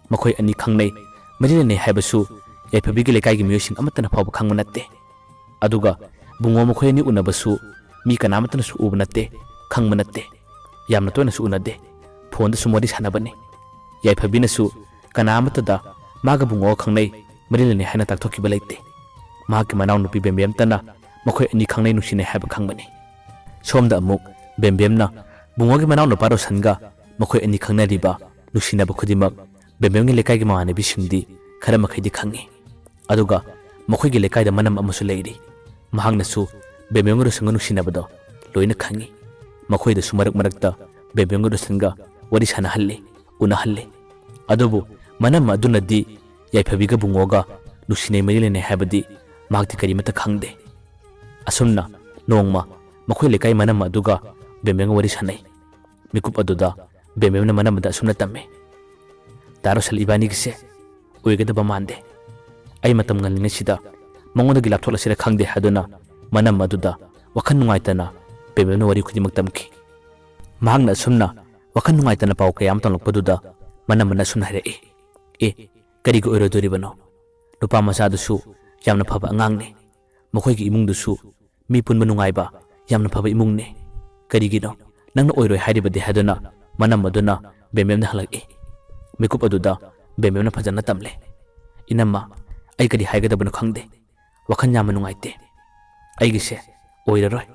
ꯃꯈꯣꯏ ꯑꯅꯤ ꯈꯪꯅꯩ, ꯃꯔꯤ ꯂꯩꯅꯩ ꯍꯥꯏꯕꯁꯨ ꯌꯥꯏꯐꯕꯤꯒꯤ ꯂꯩꯀꯥꯏꯒꯤ ꯃꯤꯑꯣꯏꯁꯤꯡ ꯑꯃꯠꯇꯅ ꯐꯥꯎꯕ ꯈꯪꯕ ꯅꯠꯇꯦ꯫ ꯑꯗꯨꯒ ꯕꯨꯡꯉꯣ ꯃꯈꯣꯏ ꯑꯅꯤ ꯎꯅꯕꯁꯨ ꯃꯤ ꯀꯅꯥꯃꯠꯇꯅꯁꯨ ꯎꯕ ꯅꯠꯇꯦ, ꯈꯪꯕ ꯅꯠꯇꯦ꯫ ꯌꯥꯝꯅ ꯇꯣꯏꯅꯁꯨ ꯎꯅꯗꯦ, ꯐꯣꯟꯗ ꯁꯨꯝ ꯋꯥꯔꯤ ꯁꯥꯟꯅꯕꯅꯤ꯫ ꯌꯥꯏꯐꯕꯤꯅꯁꯨ ꯀꯅꯥ ꯑꯃꯠꯇꯗ ꯃꯥꯒ ꯕꯨꯡꯉꯣꯒ ꯈꯪꯅꯩ, ꯃꯔꯤ ꯂꯩꯅꯩ ꯍꯥꯏꯅ ꯇꯥꯛꯊꯣꯛꯈꯤꯕ ꯂꯩꯇꯦ꯫ ꯃꯍꯥꯛꯀꯤ ꯃꯅꯥꯎꯅꯨꯄꯤ ꯕꯦꯝꯕꯦꯝꯇꯅ ꯃꯈꯣꯏ ꯑꯅꯤ ꯈꯪꯅꯩ ꯅꯨꯡꯁꯤꯅꯩ ꯍꯥꯏꯕ ꯈꯪꯕꯅꯤ꯫ ꯁꯣꯝꯗ ꯑꯃꯨꯛ ꯕꯦꯝꯕꯦꯝꯅ ꯕꯨꯡꯉꯣꯒꯤ ꯃꯅꯥꯎꯅꯨꯄꯥ ꯔꯣꯁꯟꯒ ꯃꯈꯣꯏ ꯑꯅꯤ ꯈꯪꯅꯔꯤꯕ, ꯅꯨꯡꯁꯤꯅꯕ ꯈꯨꯗꯤꯡꯃꯛ ꯕꯦꯝꯕꯦꯝꯒꯤ ꯂꯩꯀꯥꯏꯒꯤ ꯃꯃꯥꯟꯅꯕꯤꯁꯤꯡꯗꯤ ꯈꯔ ꯃꯈꯩꯗꯤ ꯈꯪꯏ꯫ ꯑꯗꯨꯒ ꯃꯈꯣꯏꯒꯤ ꯂꯩꯀꯥꯏꯗ ꯃꯅꯝ ꯑꯃꯁꯨ ꯂꯩꯔꯤ꯫ ꯃꯍꯥꯛꯅꯁꯨ ꯕꯦꯝꯕꯦꯝꯒ ꯔꯣꯁꯟꯒ ꯅꯨꯡꯁꯤꯅꯕꯗꯣ ꯂꯣꯏꯅ ꯈꯪꯏ꯫ ꯃꯈꯣꯏꯗꯁꯨ ꯃꯔꯛ ꯃꯔꯛꯇ ꯕꯦꯝꯕꯦꯝꯒ ꯔꯣꯁꯟꯒ ꯋꯥꯔꯤ ꯁꯥꯟꯅꯍꯜꯂꯤ, ꯎꯅꯍꯜꯂꯤ꯫ ꯑꯗꯨꯕꯨ ꯃꯅꯝ ꯑꯗꯨꯅꯗꯤ ꯌꯥꯏꯐꯕꯤꯒ ꯕꯨꯡꯉꯣꯒ ꯅꯨꯡꯁꯤꯅꯩ, ꯃꯔꯤ ꯂꯩꯅꯩ ꯍꯥꯏꯕꯗꯤ ꯃꯍꯥꯛꯇꯤ ꯀꯔꯤꯃꯠꯇ ꯈꯪꯗꯦ꯫ ꯑꯁꯨꯝꯅ ꯅꯣꯡꯃ ꯃꯈꯣꯏ ꯂꯩꯀꯥꯏ ꯃꯅꯝ ꯑꯗꯨꯒ ꯕꯦꯝꯕꯦꯝꯒ ꯋꯥꯔꯤ ꯁꯥꯟꯅꯩ꯫ ꯃꯤꯀꯨꯞ ꯑꯗꯨꯗ ꯕꯦꯝꯕꯦꯝꯅ ꯃꯅꯝ ꯑꯗꯨꯗ ꯑꯁꯨꯝꯅ ꯇꯝꯃꯤ, "ꯗꯥ ꯔꯣꯁꯟ, ꯏꯕꯥꯅꯤꯒꯤꯁꯦ ꯑꯣꯏꯒꯗꯕ ꯃꯥꯟꯗꯦ꯫ ꯑꯩ ꯃꯇꯝ ꯉꯜꯂꯤꯉꯩꯁꯤꯗ ꯃꯉꯣꯟꯗꯒꯤ ꯂꯥꯞꯊꯣꯛꯂꯁꯤꯔ ꯈꯪꯗꯦ" ꯍꯥꯏꯗꯨꯅ ꯃꯅꯝ ꯑꯗꯨꯗ ꯋꯥꯈꯜ ꯅꯨꯡꯉꯥꯏꯇꯅ ꯕꯦꯝꯕꯦꯝꯅ ꯋꯥꯔꯤ ꯈꯨꯗꯤꯡꯃꯛ ꯇꯝꯈꯤ꯫ ꯃꯍꯥꯛꯅ ꯑꯁꯨꯝꯅ ꯋꯥꯈꯜ ꯅꯨꯡꯉꯥꯏꯇꯅ ꯄꯥꯎ ꯀꯌꯥ ꯑꯃ ꯇꯝꯂꯛꯄꯗꯨꯗ ꯃꯅꯝ ꯑꯃꯅ ꯑꯁꯨꯝꯅ ꯍꯥꯏꯔꯛꯏ, "ꯑꯦ, ꯀꯔꯤꯒꯤ ꯑꯣꯏꯔꯣꯏꯗꯣꯔꯤꯕꯅꯣ? ꯅꯨꯄꯥ ꯃꯆꯥꯗꯨꯁꯨ ꯌꯥꯝꯅ ꯐꯕ ꯑꯉꯥꯡꯅꯤ꯫ ꯃꯈꯣꯏꯒꯤ ꯏꯃꯨꯡꯗꯨꯁꯨ ꯃꯤ ꯄꯨꯟꯕ ꯅꯨꯡꯉꯥꯏꯕ, ꯌꯥꯝꯅ ꯐꯕ ꯏꯃꯨꯡꯅꯤ꯫ "ꯀꯔꯤꯒꯤꯅꯣ? ꯅꯪꯅ ꯑꯣꯏꯔꯣꯏ ꯍꯥꯏꯔꯤꯕꯗꯤ?" ꯍꯥꯏꯗꯨꯅ ꯃꯅꯝ ꯑꯗꯨꯅ ꯕꯦꯝꯕꯦꯝꯗ ꯍꯪꯂꯛꯏ꯫ ꯃꯤꯀꯨꯞ ꯑꯗꯨꯗ ꯕꯦꯝꯕꯦꯝꯅ ꯐꯖꯅ ꯇꯝꯂꯦ꯫ "ꯏꯅꯝꯃ, ꯑꯩ ꯀꯔꯤ ꯍꯥꯏꯒꯗꯕꯅꯣ ꯈꯪꯗꯦ꯫ ꯋꯥꯈꯜ ꯌꯥꯝꯅ ꯅꯨꯡꯉꯥꯏꯇꯦ꯫ ꯑꯩꯒꯤꯁꯦ ꯑꯣꯏꯔꯔꯣꯏ꯫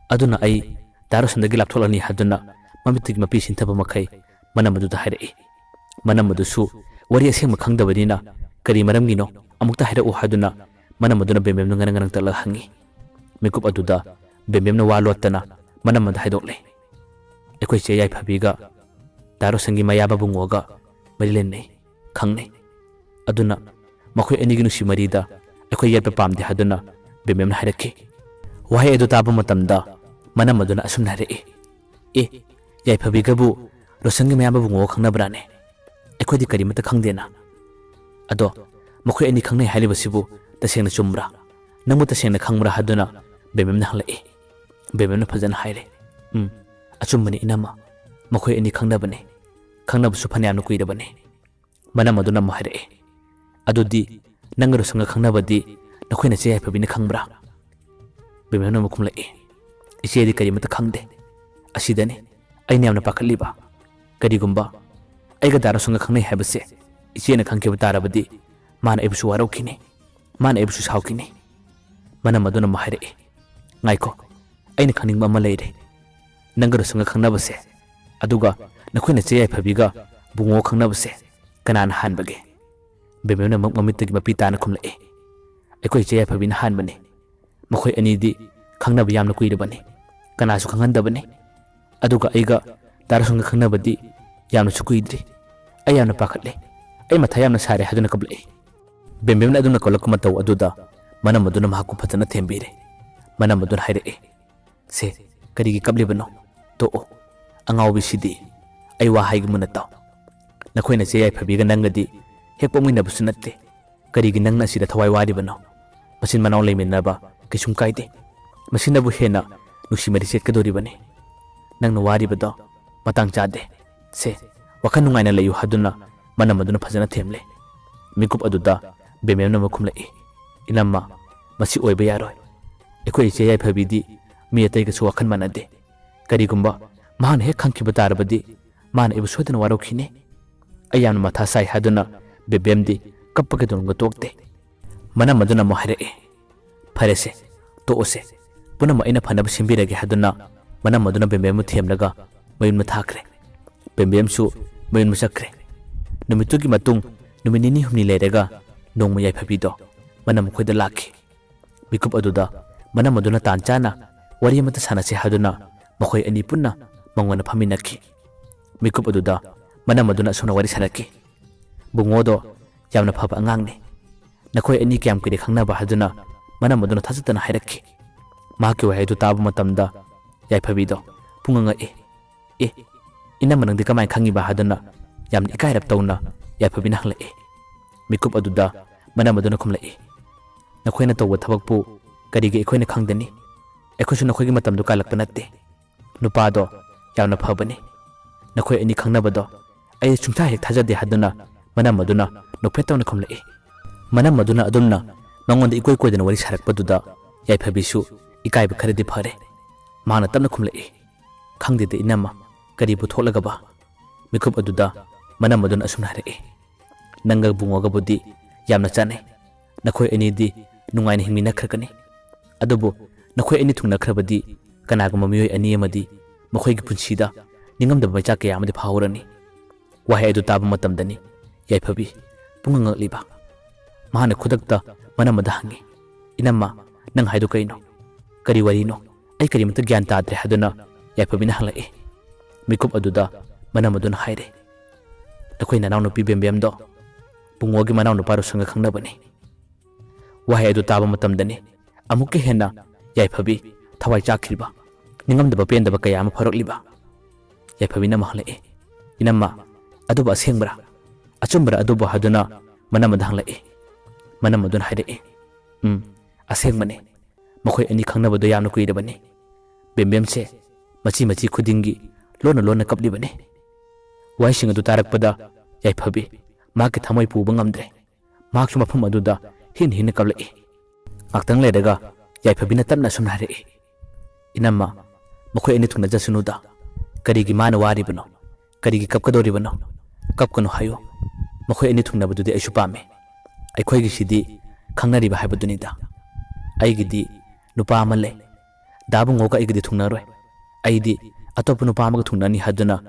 ꯑꯗꯨꯅ ꯑꯩ ꯗꯥ ꯔꯣꯁꯟꯗꯒꯤ ꯂꯥꯞꯊꯣꯛꯂꯅꯤ" ꯍꯥꯏꯗꯨꯅ ꯃꯃꯤꯠꯇꯒꯤ ꯃꯄꯤ ꯁꯤꯟꯊꯕ ꯃꯈꯩ ꯃꯅꯝ ꯑꯗꯨꯗ ꯍꯥꯏꯔꯛꯏ꯫ ꯃꯅꯝ ꯑꯗꯨꯁꯨ ꯋꯥꯔꯤ ꯑꯁꯦꯡꯕ ꯈꯪꯗꯕꯅꯤꯅ "ꯀꯔꯤ ꯃꯔꯝꯒꯤꯅꯣ? ꯑꯃꯨꯛꯇ ꯍꯥꯏꯔꯛꯎ" ꯍꯥꯏꯗꯨꯅ ꯃꯅꯝ ꯑꯗꯨꯅ ꯕꯦꯝꯕꯦꯝꯗ ꯉꯔꯪ ꯉꯔꯪ ꯇꯛꯂꯒ ꯍꯪꯉꯤ꯫ ꯃꯤꯀꯨꯞ ꯑꯗꯨꯗ ꯕꯦꯝꯕꯦꯝꯅ ꯋꯥ ꯂꯣꯠꯇꯅ ꯃꯅꯝ ꯑꯗꯨ ꯍꯥꯏꯗꯣꯛꯂꯦ꯫ "ꯑꯩꯈꯣꯏ ꯆꯦ ꯌꯥꯏꯐꯕꯤꯒ ꯗꯥ ꯔꯣꯁꯟꯒꯤ ꯃꯌꯥꯝꯕ ꯕꯨꯡꯉꯣꯒ ꯃꯔꯤ ꯂꯩꯅꯩ꯫ ꯈꯪꯅꯩ꯫ ꯑꯗꯨꯅ ꯃꯈꯣꯏ ꯑꯅꯤꯒꯤ ꯅꯨꯡꯁꯤ ꯃꯔꯤꯗ ꯑꯩꯈꯣꯏ ꯌꯦꯠꯄ ꯄꯥꯝꯗꯦ" ꯍꯥꯏꯗꯨꯅ ꯕꯦꯝꯕꯦꯝꯅ ꯍꯥꯏꯔꯛꯈꯤ꯫ ꯋꯥꯍꯩ ꯑꯗꯨ ꯇꯥꯕ ꯃꯇꯝꯗ ꯃꯅꯝ ꯑꯗꯨꯅ ꯑꯁꯨꯝꯅ ꯍꯥꯏꯔꯛꯏ, "ꯑꯦ, ꯌꯥꯏꯐꯕꯤꯒꯕꯨ ꯔꯣꯁꯟꯒꯤ ꯃꯌꯥꯝꯕ ꯕꯨꯡꯉꯣꯒ ꯈꯪꯅꯕ꯭ꯔꯥꯅꯦ? ꯑꯩꯈꯣꯏꯗꯤ ꯀꯔꯤꯃꯠꯇ ꯈꯪꯗꯦꯅ꯫ ꯑꯗꯣ ꯃꯈꯣꯏ ꯑꯅꯤ ꯈꯪꯅꯩ ꯍꯥꯏꯔꯤꯕꯁꯤꯕꯨ ꯇꯁꯦꯡꯅ ꯆꯨꯝꯕ꯭ꯔꯥ? ꯅꯪꯕꯨ ꯇꯁꯦꯡꯅ ꯈꯪꯕ꯭ꯔꯥ?" ꯍꯥꯏꯗꯨꯅ ꯕꯦꯝꯕꯦꯝꯅ ꯍꯪꯂꯛꯏ꯫ ꯕꯦꯝꯕꯦꯝꯅ ꯐꯖꯅ ꯍꯥꯏꯔꯦ, "ꯎꯝ, ꯑꯆꯨꯝꯕꯅꯤ ꯏꯅꯝꯃ꯫ ꯃꯈꯣꯏ ꯑꯅꯤ ꯈꯪꯅꯕꯅꯤ꯫ ꯈꯪꯅꯕꯁꯨ ꯐꯅꯌꯥꯝꯅ ꯀꯨꯏꯔꯕꯅꯤ꯫" ꯃꯅꯝ ꯑꯗꯨꯅ ꯑꯃꯨꯛ ꯍꯥꯏꯔꯛꯑꯦ, "ꯑꯗꯨꯗꯤ ꯅꯪꯒ ꯔꯣꯁꯟꯒ ꯈꯪꯅꯕꯗꯤ ꯅꯈꯣꯏ ꯅꯆꯦ ꯌꯥꯏꯐꯕꯤꯅ ꯈꯪꯕ꯭ꯔꯥ?" ꯕꯦꯝꯕꯦꯝꯅ ꯑꯃꯨꯛ ꯈꯨꯝꯂꯛꯏ, "ꯏꯆꯦꯗꯤ ꯀꯔꯤꯃꯠꯇ ꯈꯪꯗꯦ꯫ ꯑꯁꯤꯗꯅꯤ ꯑꯩꯅ ꯌꯥꯝꯅ ꯄꯥꯈꯠꯂꯤꯕ꯫ ꯀꯔꯤꯒꯨꯝꯕ ꯑꯩꯒ ꯗꯥ ꯔꯣꯁꯟꯒ ꯈꯪꯅꯩ ꯍꯥꯏꯕꯁꯦ ꯏꯆꯦꯅ ꯈꯪꯈꯤꯕ ꯇꯥꯔꯕꯗꯤ ꯃꯥꯅ ꯑꯩꯕꯨꯁꯨ ꯋꯥꯔꯧꯈꯤꯅꯤ, ꯃꯥꯅ ꯑꯩꯕꯨꯁꯨ ꯁꯥꯎꯈꯤꯅꯤ꯫" ꯃꯅꯝ ꯑꯗꯨꯅ ꯑꯃꯨꯛ ꯍꯥꯏꯔꯛꯏ, "ꯉꯥꯏꯈꯣ, ꯑꯩꯅ ꯈꯪꯅꯤꯡꯕ ꯑꯃ ꯂꯩꯔꯦ꯫ ꯅꯪꯒ ꯔꯣꯁꯟꯒ ꯈꯪꯅꯕꯁꯦ, ꯑꯗꯨꯒ ꯅꯈꯣꯏ ꯅꯆꯦ ꯌꯥꯏꯐꯕꯤꯒ ꯕꯨꯡꯉꯣ ꯈꯪꯅꯕꯁꯦ ꯀꯅꯥꯅ ꯍꯥꯟꯕꯒꯦ?" ꯕꯦꯝꯕꯦꯝꯅ ꯑꯃꯨꯛ ꯃꯃꯤꯠꯇꯒꯤ ꯃꯄꯤ ꯇꯥꯅ ꯈꯨꯝꯂꯛꯏ, "ꯑꯩꯈꯣꯏ ꯏꯆꯦ ꯌꯥꯏꯐꯕꯤꯅ ꯍꯥꯟꯕꯅꯤ꯫ ꯃꯈꯣꯏ ꯑꯅꯤꯗꯤ ꯈꯪꯅꯕ ꯌꯥꯝꯅ ꯀꯨꯏꯔꯕꯅꯤ, ꯀꯅꯥꯁꯨ ꯈꯪꯍꯟꯗꯕꯅꯤ꯫ ꯑꯗꯨꯒ ꯑꯩꯒ ꯗꯥ ꯔꯣꯁꯟꯒ ꯈꯪꯅꯕꯗꯤ ꯌꯥꯝꯅꯁꯨ ꯀꯨꯏꯗ꯭ꯔꯤ꯫ ꯑꯩ ꯌꯥꯝꯅ ꯄꯥꯈꯠꯂꯦ꯫ ꯑꯩ ꯃꯊꯥ ꯌꯥꯝꯅ ꯁꯥꯔꯦ" ꯍꯥꯏꯗꯨꯅ ꯀꯞꯂꯛꯏ꯫ ꯕꯦꯝꯕꯦꯝꯅ ꯑꯗꯨꯝꯅ ꯀꯞꯂꯛꯄ ꯃꯇꯧ ꯑꯗꯨꯗ ꯃꯅꯝ ꯑꯗꯨꯅ ꯃꯍꯥꯛꯄꯨ ꯐꯖꯅ ꯊꯦꯝꯕꯤꯔꯦ꯫ ꯃꯅꯝ ꯑꯗꯨꯅ ꯍꯥꯏꯔꯛꯏ, "ꯁꯦ, ꯀꯔꯤꯒꯤ ꯀꯞꯂꯤꯕꯅꯣ? ꯇꯣꯛꯑꯣ꯫ ꯑꯉꯥꯎꯕꯤꯁꯤꯗꯤ, ꯑꯩ ꯋꯥ ꯍꯥꯏꯒꯦ ꯃꯨꯟꯅ ꯇꯥꯎ꯫ ꯅꯈꯣꯏ ꯅꯆꯦ ꯌꯥꯏꯐꯕꯤꯒ ꯅꯪꯒꯗꯤ ꯍꯦꯛ ꯄꯣꯛꯃꯤꯟꯅꯕꯁꯨ ꯅꯠꯇꯦ꯫ ꯀꯔꯤꯒꯤ ꯅꯪꯅ ꯑꯁꯤꯗ ꯊꯋꯥꯏ ꯋꯥꯔꯤꯕꯅꯣ? ꯃꯆꯤꯟ ꯃꯅꯥꯎ ꯂꯩꯃꯤꯟꯅꯕ ꯀꯩꯁꯨꯝ ꯀꯥꯏꯗꯦ꯫ ꯃꯁꯤꯅꯕꯨ ꯍꯦꯟꯅ ꯅꯨꯡꯁꯤ ꯃꯔꯤ ꯆꯦꯠꯀꯗꯧꯔꯤꯕꯅꯤ꯫ ꯅꯪꯅ ꯋꯥꯔꯤꯕꯗꯣ ꯃꯇꯥꯡ ꯆꯥꯗꯦ꯫ ꯁꯦ, ꯋꯥꯈꯜ ꯅꯨꯡꯉꯥꯏꯅ ꯂꯩꯌꯨ" ꯍꯥꯏꯗꯨꯅ ꯃꯅꯝ ꯑꯗꯨꯅ ꯐꯖꯅ ꯊꯦꯝꯂꯦ꯫ ꯃꯤꯀꯨꯞ ꯑꯗꯨꯗ ꯕꯦꯝꯕꯦꯝꯅ ꯑꯃꯨꯛ ꯈꯨꯝꯂꯛꯏ, "ꯏꯅꯝꯃ, "ꯃꯁꯤ ꯑꯣꯏꯕ ꯌꯥꯔꯣꯏ꯫ ꯑꯩꯈꯣꯏ ꯏꯆꯦ ꯌꯥꯏꯐꯕꯤꯗꯤ ꯃꯤ ꯑꯇꯩꯒꯁꯨ ꯋꯥꯈꯜ ꯃꯥꯟꯅꯗꯦ꯫ ꯀꯔꯤꯒꯨꯝꯕ ꯃꯍꯥꯛꯅ ꯍꯦꯛ ꯈꯪꯈꯤꯕ ꯇꯥꯔꯕꯗꯤ ꯃꯥꯅ ꯑꯩꯕꯨ ꯁꯣꯏꯗꯅ ꯋꯥꯔꯧꯈꯤꯅꯤ꯫ ꯑꯩ ꯌꯥꯝꯅ ꯃꯊꯥ ꯁꯥꯏ" ꯍꯥꯏꯗꯨꯅ ꯕꯦꯝꯕꯦꯝꯗꯤ ꯀꯞꯄꯒ ꯅꯣꯡꯒ ꯇꯣꯛꯇꯦ꯫ ꯃꯅꯝ ꯑꯗꯨꯅ ꯑꯃꯨꯛ ꯍꯥꯏꯔꯛꯏ, "ꯐꯔꯦꯁꯦ, ꯇꯣꯛꯑꯁꯦ꯫ ꯄꯨꯝꯅꯃꯛ ꯑꯩꯅ ꯐꯅꯕ ꯁꯤꯟꯕꯤꯔꯒꯦ" ꯍꯥꯏꯗꯨꯅ ꯃꯅꯝ ꯑꯗꯨꯅ ꯕꯦꯝꯕꯦꯝꯕꯨ ꯊꯦꯝꯂꯒ ꯃꯌꯨꯝꯗ ꯊꯥꯈ꯭ꯔꯦ꯫ ꯕꯦꯝꯕꯦꯝꯁꯨ ꯃꯌꯨꯝꯗ ꯆꯠꯈ꯭ꯔꯦ꯫ ꯅꯨꯃꯤꯠꯇꯨꯒꯤ ꯃꯇꯨꯡ ꯅꯨꯃꯤꯠ ꯅꯤꯅꯤ ꯍꯨꯝꯅꯤ ꯂꯩꯔꯒ ꯅꯣꯡꯃ ꯌꯥꯏꯐꯕꯤꯗꯣ ꯃꯅꯝ ꯃꯈꯣꯏꯗ ꯂꯥꯛꯈꯤ꯫ ꯃꯤꯀꯨꯞ ꯑꯗꯨꯗ ꯃꯅꯝ ꯑꯗꯨꯅ ꯇꯥꯟ ꯆꯥꯅ ꯋꯥꯔꯤ ꯑꯃꯠꯇ ꯁꯥꯟꯅꯁꯤ ꯍꯥꯏꯗꯨꯅ ꯃꯈꯣꯏ ꯑꯅꯤ ꯄꯨꯟꯅ ꯃꯉꯣꯟꯗ ꯐꯝꯃꯤꯟꯅꯈꯤ꯫ ꯃꯤꯀꯨꯞ ꯑꯗꯨꯗ ꯃꯅꯝ ꯑꯗꯨꯅ ꯑꯁꯨꯝꯅ ꯋꯥꯔꯤ ꯁꯥꯔꯛꯈꯤ, "ꯕꯨꯡꯉꯣꯗꯣ ꯌꯥꯝꯅ ꯐꯕ ꯑꯉꯥꯡꯅꯤ꯫ ꯅꯈꯣꯏ ꯑꯅꯤ ꯀꯌꯥꯝ ꯀꯨꯏꯔꯦ ꯈꯪꯅꯕ?" ꯍꯥꯏꯗꯨꯅ ꯃꯅꯝ ꯑꯗꯨꯅ ꯊꯥꯖꯗꯅ ꯍꯥꯏꯔꯛꯈꯤ꯫ ꯃꯍꯥꯛꯀꯤ ꯋꯥꯍꯩ ꯑꯗꯨ ꯇꯥꯕ ꯃꯇꯝꯗ ꯌꯥꯏꯐꯕꯤꯗꯣ ꯄꯨꯡꯉꯛ ꯉꯛꯏ꯫ "ꯑꯦ, ꯏꯅꯝꯃ, ꯅꯪꯗꯤ ꯀꯃꯥꯏꯅ ꯈꯪꯉꯤꯕ?" ꯍꯥꯏꯗꯨꯅ ꯌꯥꯝꯅ ꯏꯀꯥꯏꯔꯞ ꯇꯧꯅ ꯌꯥꯏꯐꯕꯤꯅ ꯍꯪꯂꯛꯏ꯫ ꯃꯤꯀꯨꯞ ꯑꯗꯨꯗ ꯃꯅꯝ ꯑꯗꯨꯅ ꯈꯨꯝꯂꯛꯏ, "ꯅꯈꯣꯏꯅ ꯇꯧꯕ ꯊꯕꯛꯄꯨ ꯀꯔꯤꯒꯤ ꯑꯩꯈꯣꯏꯅ ꯈꯪꯗꯅꯤ? ꯑꯩꯈꯣꯏꯁꯨ ꯅꯈꯣꯏꯒꯤ ꯃꯇꯝꯗꯨ ꯀꯥꯜꯂꯛꯄ ꯅꯠꯇꯦ꯫ ꯅꯨꯄꯥꯗꯣ ꯌꯥꯝꯅ ꯐꯕꯅꯤ꯫ ꯅꯈꯣꯏ ꯑꯅꯤ ꯈꯪꯅꯕꯗꯣ ꯑꯩ ꯁꯨꯡꯊꯥ ꯍꯦꯛ ꯊꯥꯖꯗꯦ" ꯍꯥꯏꯗꯨꯅ ꯃꯅꯝ ꯑꯗꯨꯅ ꯅꯣꯛꯐꯦꯠ ꯇꯧꯅ ꯈꯨꯝꯂꯛꯏ꯫ ꯃꯅꯝ ꯑꯗꯨꯅ ꯑꯗꯨꯝꯅ ꯃꯉꯣꯟꯗ ꯏꯀꯣꯏ ꯀꯣꯏꯗꯅ ꯋꯥꯔꯤ ꯁꯥꯔꯛꯄꯗꯨꯗ ꯌꯥꯏꯐꯕꯤꯁꯨ ꯏꯀꯥꯏꯕ ꯈꯔꯗꯤ ꯐꯔꯦ꯫ ꯃꯍꯥꯛꯅ ꯇꯞꯅ ꯈꯨꯝꯂꯛꯏ, "ꯈꯪꯗꯦꯗ ꯏꯅꯝꯃ, ꯀꯔꯤꯕꯨ ꯊꯣꯛꯂꯒꯕ?" ꯃꯤꯀꯨꯞ ꯑꯗꯨꯗ ꯃꯅꯝ ꯑꯗꯨꯅ ꯑꯁꯨꯝꯅ ꯍꯥꯏꯔꯛꯏ, "ꯅꯪꯒ ꯕꯨꯡꯉꯣꯒꯕꯨꯗꯤ ꯌꯥꯝꯅ ꯆꯥꯟꯅꯩ꯫ ꯅꯈꯣꯏ ꯑꯅꯤꯗꯤ ꯅꯨꯡꯉꯥꯏꯅ ꯍꯤꯡꯃꯤꯟꯅꯈ꯭ꯔꯒꯅꯤ꯫ ꯑꯗꯨꯕꯨ ꯅꯈꯣꯏ ꯑꯅꯤ ꯊꯨꯡꯅꯈ꯭ꯔꯕꯗꯤ ꯀꯅꯥꯒꯨꯝꯕ ꯃꯤꯑꯣꯏ ꯑꯅꯤ ꯑꯃꯗꯤ ꯃꯈꯣꯏꯒꯤ ꯄꯨꯟꯁꯤꯗ ꯅꯤꯡꯉꯝꯗꯕ ꯃꯩꯆꯥꯛ ꯀꯌꯥ ꯑꯃꯗꯤ ꯐꯥꯍꯧꯔꯅꯤ"꯫ ꯋꯥꯍꯩ ꯑꯗꯨ ꯇꯥꯕ ꯃꯇꯝꯗꯅꯤ ꯌꯥꯏꯐꯕꯤ ꯄꯨꯡꯉꯛ ꯉꯛꯂꯤꯕ꯫ ꯃꯍꯥꯛꯅ ꯈꯨꯗꯛꯇ ꯃꯅꯝ ꯑꯗꯨꯗ ꯍꯪꯉꯤ, "ꯏꯅꯝꯃ, ꯅꯪ ꯍꯥꯏꯗꯨ ꯀꯩꯅꯣ? ꯀꯔꯤ ꯋꯥꯔꯤꯅꯣ? ꯑꯩ ꯀꯔꯤꯃꯠꯇ ꯒ꯭ꯌꯥꯟ ꯇꯥꯗ꯭ꯔꯦ" ꯍꯥꯏꯗꯨꯅ ꯌꯥꯏꯐꯕꯤꯅ ꯍꯪꯂꯛꯏ꯫ ꯃꯤꯀꯨꯞ ꯑꯗꯨꯗ ꯃꯅꯝ ꯑꯗꯨꯅ ꯍꯥꯏꯔꯦ, "ꯅꯈꯣꯏ ꯅꯅꯥꯎꯅꯨꯄꯤ ꯕꯦꯝꯕꯦꯝꯗꯣ ꯕꯨꯡꯉꯣꯒꯤ ꯃꯅꯥꯎꯅꯨꯄꯥ ꯔꯣꯁꯟꯒ ꯈꯪꯅꯕꯅꯤ"꯫ ꯋꯥꯍꯩ ꯑꯗꯨ ꯇꯥꯕ ꯃꯇꯝꯗꯅꯤ ꯑꯃꯨꯛꯀ ꯍꯦꯟꯅ ꯌꯥꯏꯐꯕꯤ ꯊꯋꯥꯏ ꯆꯥꯛꯈꯤꯕ, ꯅꯤꯡꯉꯝꯗꯕ ꯄꯦꯟꯗꯕ ꯀꯌꯥ ꯑꯃ ꯐꯥꯎꯔꯛꯂꯤꯕ꯫ ꯌꯥꯏꯐꯕꯤꯅ ꯑꯃꯨꯛ ꯍꯪꯂꯛꯏ, "ꯏꯅꯝꯃ, ꯑꯗꯨꯕꯨ ꯑꯁꯦꯡꯕ꯭ꯔꯥ? ꯑꯆꯨꯝꯕ꯭ꯔꯥ ꯑꯗꯨꯕꯨ?" ꯍꯥꯏꯗꯨꯅ ꯃꯅꯝ ꯑꯗꯨꯗ ꯍꯪꯂꯛꯏ꯫ ꯃꯅꯝ ꯑꯗꯨꯅ ꯍꯥꯏꯔꯛꯏ, "ꯎꯝ, ꯑꯁꯦꯡꯕꯅꯤ꯫ ꯃꯈꯣꯏ ꯑꯅꯤ ꯈꯪꯅꯕꯗꯣ ꯌꯥꯝꯅ ꯀꯨꯏꯔꯕꯅꯤ꯫ ꯕꯦꯝꯕꯦꯝꯁꯦ ꯃꯆꯤ ꯃꯆꯤ ꯈꯨꯗꯤꯡꯒꯤ ꯂꯣꯟꯅ ꯂꯣꯟꯅ ꯀꯞꯂꯤꯕꯅꯤ"꯫ ꯋꯥꯍꯩꯁꯤꯡ ꯑꯗꯨ ꯇꯥꯔꯛꯄꯗ ꯌꯥꯏꯐꯕꯤ ꯃꯍꯥꯛꯀꯤ ꯊꯃꯣꯏ ꯄꯨꯕ ꯉꯝꯗ꯭ꯔꯦ꯫ ꯃꯍꯥꯛꯁꯨ ꯃꯐꯝ ꯑꯗꯨꯗ ꯍꯤꯟ ꯍꯤꯟꯅ ꯀꯞꯂꯛꯏ꯫ ꯉꯥꯛꯇꯪ ꯂꯩꯔꯒ ꯌꯥꯏꯐꯕꯤꯅ ꯇꯞꯅ ꯑꯁꯨꯝꯅ ꯍꯥꯏꯔꯛꯏ, "ꯏꯅꯝꯃ, ꯃꯈꯣꯏ ꯑꯅꯤ ꯊꯨꯡꯅꯖꯁꯅꯨꯗ꯫ ꯀꯔꯤꯒꯤ ꯃꯥꯅ ꯋꯥꯔꯤꯕꯅꯣ? ꯀꯔꯤꯒꯤ ꯀꯞꯀꯗꯧꯔꯤꯕꯅꯣ? ꯀꯞꯀꯅꯨ ꯍꯥꯏꯌꯨ꯫ ꯃꯈꯣꯏ ꯑꯅꯤ ꯊꯨꯡꯅꯕꯗꯨꯗꯤ ꯑꯩꯁꯨ ꯄꯥꯝꯃꯤ꯫ ꯑꯩꯈꯣꯏꯒꯤꯁꯤꯗꯤ ꯈꯪꯅꯔꯤꯕ ꯍꯥꯏꯕꯗꯨꯅꯤꯗ꯫ ꯑꯩꯒꯤꯗꯤ ꯅꯨꯄꯥ ꯑꯃ ꯂꯩ꯫ ꯗꯥ ꯕꯨꯡꯉꯣꯒ ꯑꯩꯒꯗꯤ ꯊꯨꯡꯅꯔꯣꯏ꯫ ꯑꯩꯗꯤ ꯑꯇꯣꯞꯄ ꯅꯨꯄꯥ ꯑꯃꯒ ꯊꯨꯡꯅꯅꯤ" ꯍꯥꯏꯗꯨꯅ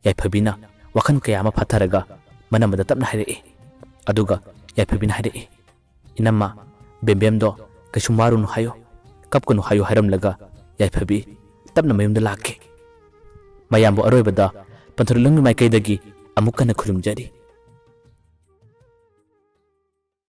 ꯌꯥꯏꯐꯕꯤꯅ ꯋꯥꯈꯜ ꯀꯌꯥ ꯑꯃ ꯐꯥꯊꯔꯒ ꯃꯅꯝꯃꯗ ꯇꯞꯅ ꯍꯥꯏꯔꯛꯏ꯫ ꯑꯗꯨꯒ ꯌꯥꯏꯐꯕꯤꯅ ꯍꯥꯏꯔꯛꯏ, "ꯏꯅꯝꯃ, ꯕꯦꯝꯕꯦꯝꯗꯣ ꯀꯩꯁꯨꯝ ꯋꯥꯔꯨꯅꯨ ꯍꯥꯏꯌꯨ, ꯀꯞꯀꯅꯨ ꯍꯥꯏꯌꯨ" ꯍꯥꯏꯔꯝꯂꯒ ꯌꯥꯏꯐꯕꯤ ꯇꯞꯅ ꯃꯌꯨꯝꯗ ꯂꯥꯛꯈꯤ꯫ ꯃꯌꯥꯝꯕꯨ ꯑꯔꯣꯏꯕꯗ ꯄꯟꯊꯨꯔꯤꯂꯝꯒꯤ ꯃꯥꯏꯀꯩꯗꯒꯤ ꯑꯃꯨꯛ ꯍꯟꯅ ꯈꯨꯔꯨꯝꯖꯔꯤ꯫